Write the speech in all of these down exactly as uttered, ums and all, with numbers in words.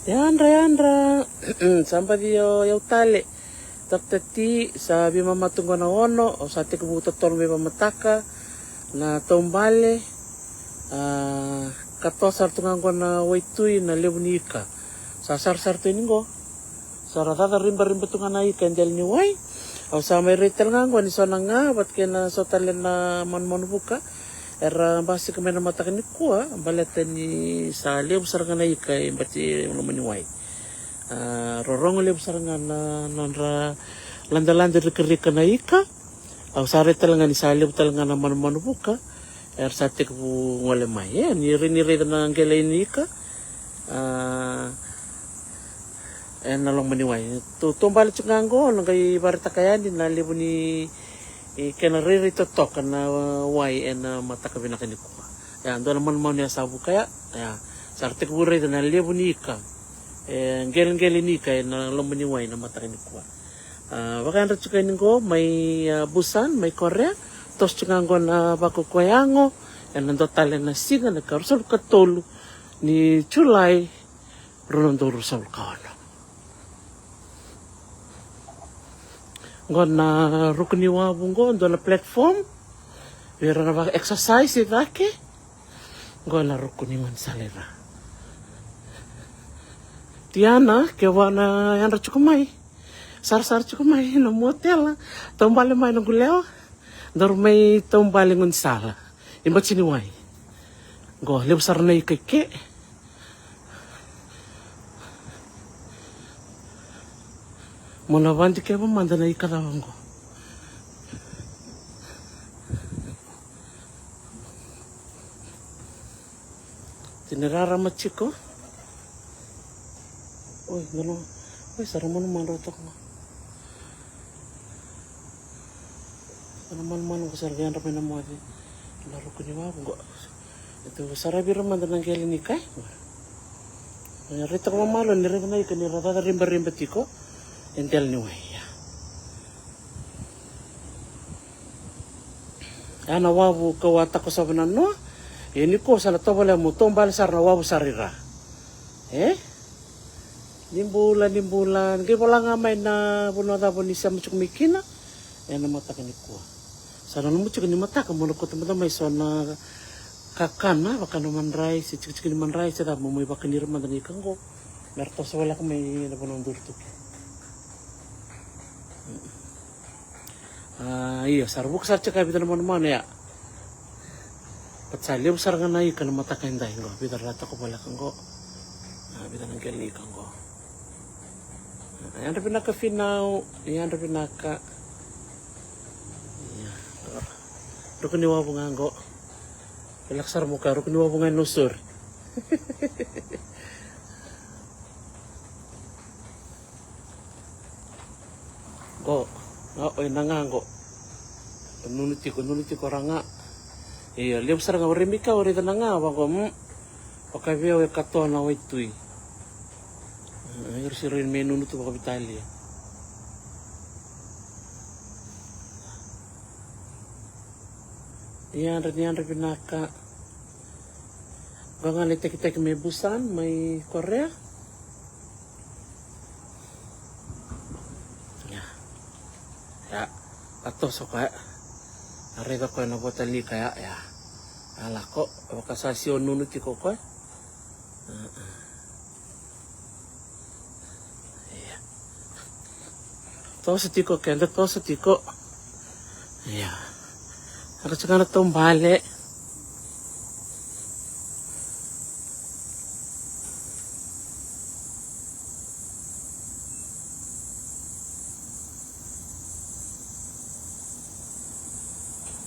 Yadra, yadra. Sa baci o yau tale. Doctor T, sa veimama tu qo na ono, au sa tekivu totolo me vakamataka na taubale. A, katoa sara tu ga qo na waitui na levu ni ika. Sa sarasara tu yani qo. Sa ra caca ribariba tu ga na ika e dela ni wai. Au sa mai rai tale ga qo ni so na ga vata kei na so tale na manumanu vuka era basika mai na mataka nikua, baleta ni sa levu sara ga na ika e bati loma ni wai. A, rorogo levu sara ga na nodra ladalada rikarika na ika. Au sa rai tale ga ni sa levu tale ga na manumanu vuka era sa tekivu gole mai. E, ni rai, ni raica na qele ni ika. A, ena loma ni wai. Tou, taubale tiko ga qo, na qai vakaraitaka yani na levu ni, e, kena rairai totoka na wai ena mataka vinaka nikua. Ia, dua na manumanu ya sa vuka ya. Ia, sa ra tekivu raica na levu ni ika. E, qeleqele ni ika ena loma ni wai na mataka nikua. A, vakayadra tiko yani qo mai, a, Busan, mai Korea. Toso tiko ga qo na vakaukaua yago ena dua tale na siga, na ikaruasagavulu ka tolu ni Julai, rua na udolu ruasagavulu ka ono. Qo na ruku ni wavu qo, dua na platform vei ira na vaka exercise i cake. Qo na ruku ni gaunisala i ra. Tiana, kevaka o na yadra tiko mai, sarasara tiko mai na motela, taubale mai na gulewa, daru mai taubale gaunisala i bati ni wai. Qo levu sara na ika i ke. Mo na vakadikeva mada na ika cava qo. Tini rarama tiko. Oi, qo na, oi, sa ra manumanu toka ga. Sa ra manumanu qo, sa ra via yadra mai na moce. Na ruku ni wavu qo. Tou saravi ira mada na qele ni ika. Ia, raica toka vakamalua ni raica na ika ni ra caca ribariba tiko e dela ni wai. Ia, na wavu kau a takosova na noa. Ia, nikua sa na tovolea mo taubale sara na wavu sara i ra. E? Ni bula, ni bula. Ni qai vola ga mai na vanua cava ni sema tiko mai kina ena mataka nikua. Sa nanuma tiko ni mataka mo na kauta mada mai so na kakana, vaka na madrai se tikotiko ni madrai se cava, mo mai vakani ira mada na ika qo me ra toso voleka mai na vanua duri tu kina. A, io, sa ra vuka sara tiko e vica na manumanu ya. But sa levu sara ga na ika na mataka edai qo, vica ra toka voleka qo. A, vica na qele ni ika qo. A, yadra vinaka Finau, yadra vinaka. Ia, ruku ni wavu ga qo. Vinaka sara mo kaya ruku ni wavu ga e Nausori. Qo, a, oi na ga qo. Nunu tiko, nunu tiko ra ga. Ia, levu sara ga o Remika, o raica na ga vaqo, mm. Vakaveu e katoa na waitui. Mm, ira siro me nunu tu vakavitalia. Ni yadra, ni yadra vinaka. Qo ga na itakitaki mai Busan, mai Korea. Ia. Ia. A toso koya. A raica koya na vota ni ika ya, ia. A lako, vaka sa sio nunu tiko koya. Ia. Toso tiko keda, toso tiko. Ia. Era tiko na taubale.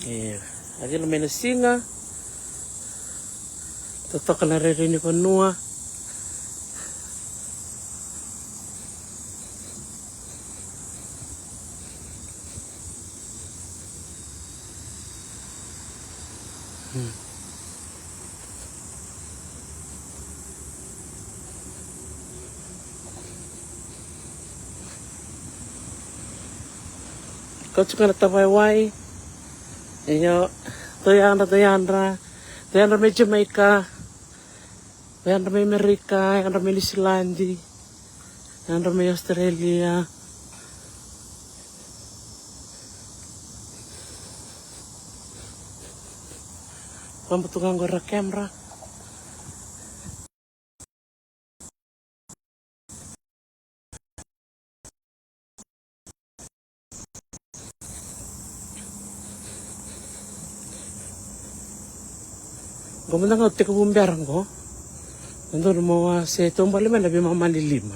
E, a cila mai na siga. Totoka na rairai ni vanua. Hmm. Ko tiko na tavaya wai. Io, tou yadra, tou yadra. Tou yadra mai Jamaica. Yadra mai Amerika, yadra mai Niusiladi, yadra mai Australia. Vabatu ga qo era camera. Qo mada ga au tekivu bera qo. Na dodonu mo a se taubale mai na veimama ni lima.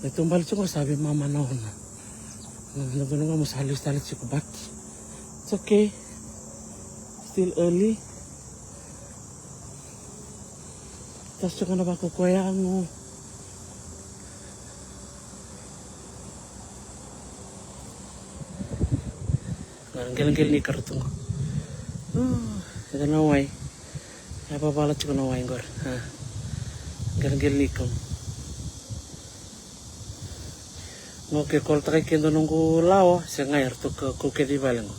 Na taubale tiko sa veimama na ono. Na dodonu ga mo sa lesu tale tiko, but it's okay. Still early. Tasi tiko na vakakoya qo. Na qeleqele ni kara tu qo. Eda na wai. E vavala tiko na wai qori. Qeleqele ni kau. Qo ke kolotaka i keda noqu lawa se ga eratou kau kece i vale qo.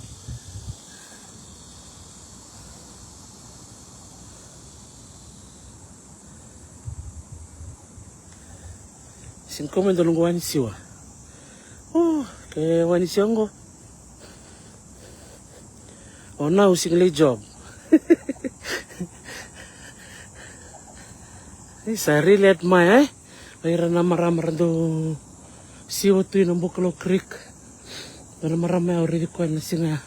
Sega ni kau mai dua noqu wai ni siwa. O, ke wai ni siwa qo. O, now sega ni lai job. Isa, I really admire, e? O ira na marama ra dau siwa tu ina Bukalou Creek. Dua na marama ya au raici koya na siga ya.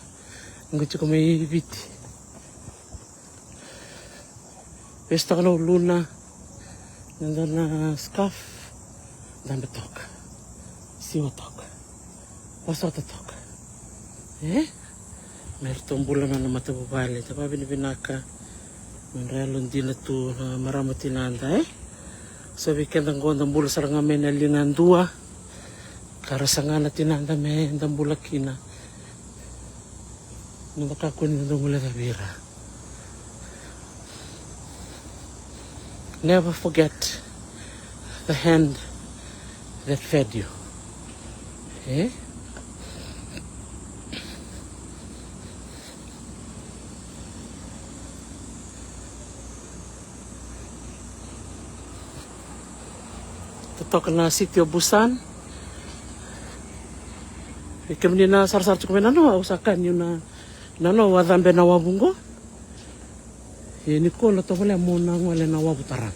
Qo tiko mai Viti. Vesu toka na uluna, na dua na scarf, dabe toka, siwa toka, vosota toka. E? Me ratou bula na nona matavuvale, da vakavinavinaka. Me ra yalodina tu na marama tinada, e? So vei keda qo da bula sara ga mai na liga dua. Ka ra saga na tinada me da bula kina. Noda kakua ni da dau guilecavi ira. Never forget the hand that fed you. E? Totoka na city o Busan. E kemuni na sarasara tiko mai na no, au sa kani na, na no, au a cabe na wavu qo. Ia nikua na tovolea mo na gole na wavu tara.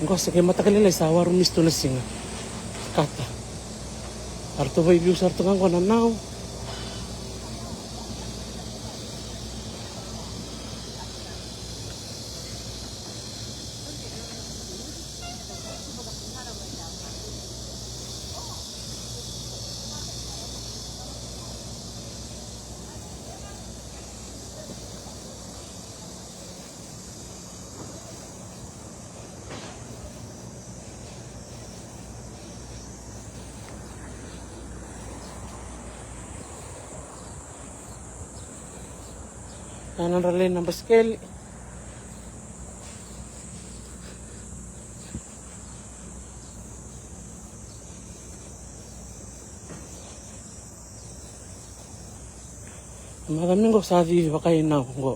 Qo sa kei mataka lailai sa waru mistu na siga. Kata. Aratou vaiviu sara tu ga qo na nau. Na nodra lai na basikeli. Maca mai qo sa cici vakainau qo.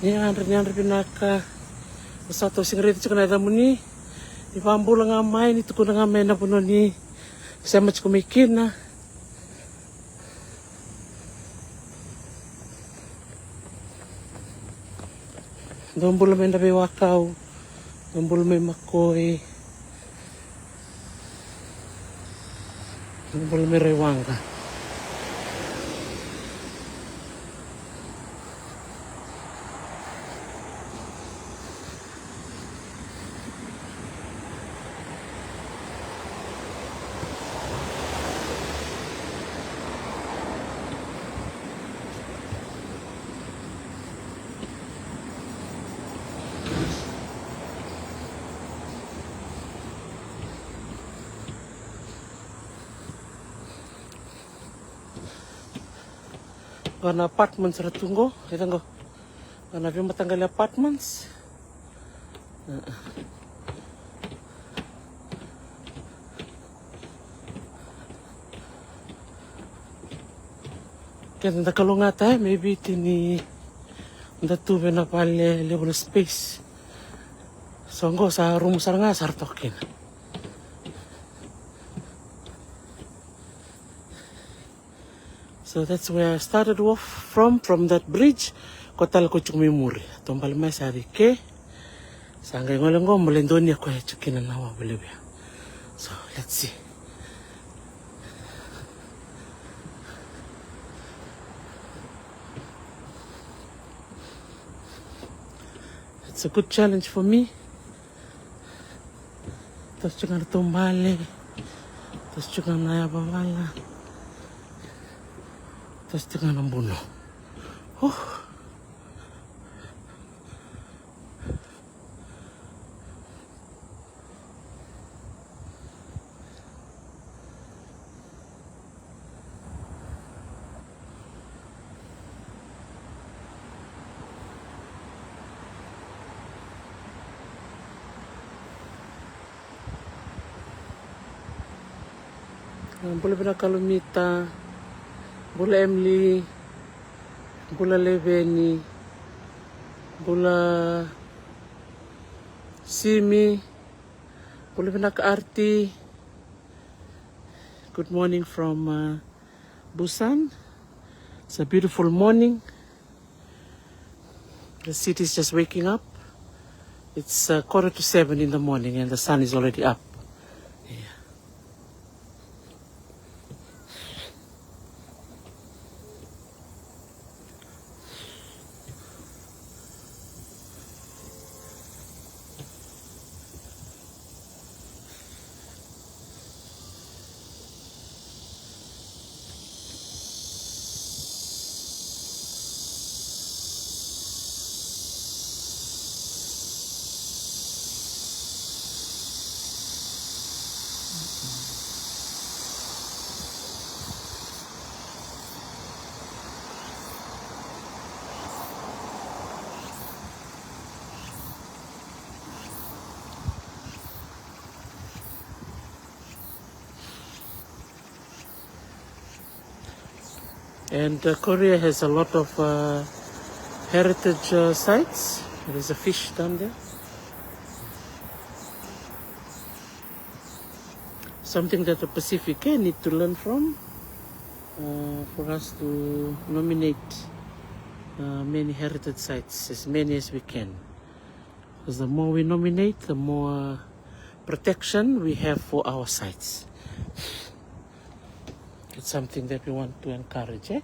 Ni yadra, ni yadra vinaka. Au sa tau sega ni raica tiko na yacamuni. Ni vakabula ga mai, ni tukuna ga mai na vanua ni sema tiko mai kina. Dou bula mai Draveiwakau, dou bula mai Makoi. Bula me rai waqa. Qo na apartments ra tu qo, e qo. Qo na veimataqali apartments. Keda da kalougata, e, me Viti ni da tu vei na vale levu na space. So qo sa rumu sara ga sa ra toka kina. So that's where I started off from, from that bridge. Ko tale ko tiko mai muri. Taubale mai sa ri ke. Sa qai gole qo, bale donia ko e tiko kina na wavu levu ya. So let's see. It's a good challenge for me. Toso tiko ga na taubale. Toso tiko ga na yavavala. Toso tiko ga na buno. Oh. Bula vinaka Lomita. Bula Emily. Bula Leveni. Bula Simi. Bula vinaka Arti. Good morning from, uh, Busan. It's a beautiful morning. The city is just waking up. It's, uh, quarter to seven in the morning and the sun is already up. Yeah. And, uh, Korea has a lot of, uh, heritage, uh, sites. There's a fish down there. Something that the Pacific, eh, need to learn from, uh, for us to nominate, uh, many heritage sites, as many as we can. Because the more we nominate, the more protection we have for our sites. It's something that we want to encourage, eh?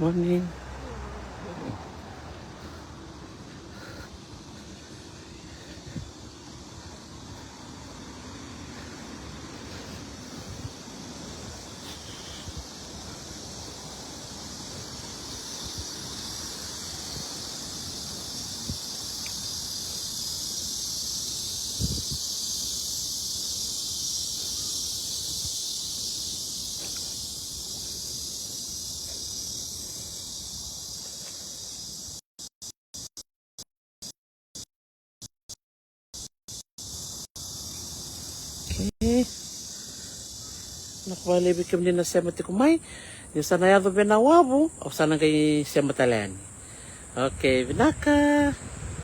Morning. Vakalevu kemuni na sema tiko mai. Niu sa na yaco vei na wavu, au sa na qai sema tale yani. Okay, vinaka.